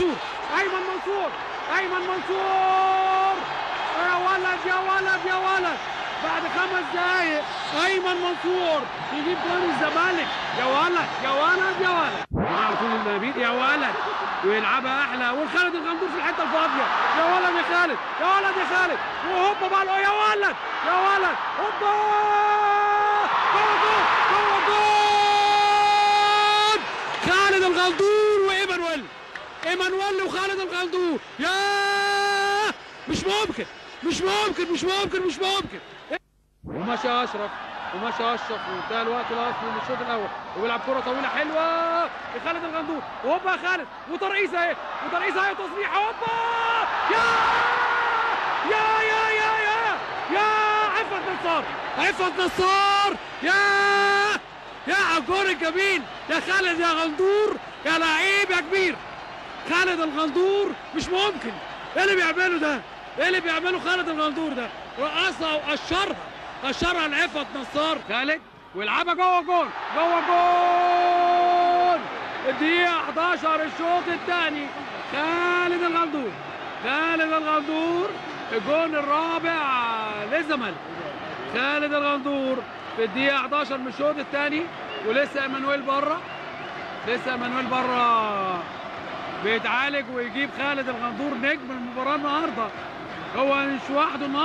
منصور، ايمن منصور، ايمن منصور، يا ولد يا ولد يا ولد. بعد 5 دقايق ايمن منصور يجيب جول الزمالك. يا ولد يا ولد يا ولد، على طول النبيل يا ولد، ويلعبها احلى، وخالد الغندور في الحتة الفاضيه. يا ولد يا خالد، يا ولد يا خالد، وهوبا بقى، يا ولد يا ولد، هوبا، جول جول جول، خالد الغندور وايمانويل، ايمانويل وخالد الغندور. يا مش ممكن مش ممكن مش ممكن مش ممكن. ومشى اشرف، ومشى اشرف، وانتهى الوقت الاصلي من الشوط الاول، وبيلعب كره طويلة حلوة لخالد الغندور، وهوبا يا خالد، وترقيصه اهي، وترقيصه اهي، وتصريح، هوبا، يا يا يا يا يا يا عفت نصار، عفت نصار، يا يا على الجول الجميل يا خالد يا غندور، يا لعيب يا كبير. خالد الغندور مش ممكن، ايه اللي بيعمله ده؟ ايه اللي بيعمله خالد الغندور ده؟ رقصها وقشرها، قشرها لعفت نصار. خالد ويلعبها جوه جول، جوه جول، الدقيقة 11 الشوط الثاني، خالد الغندور، خالد الغندور الجون الرابع للزمالك. خالد الغندور في الدقيقة 11 من الشوط الثاني، ولسه ايمانويل بره، لسه ايمانويل بره بيتعالج، ويجيب خالد الغندور نجم المباراة النهارده، هو مش وحده النهارده.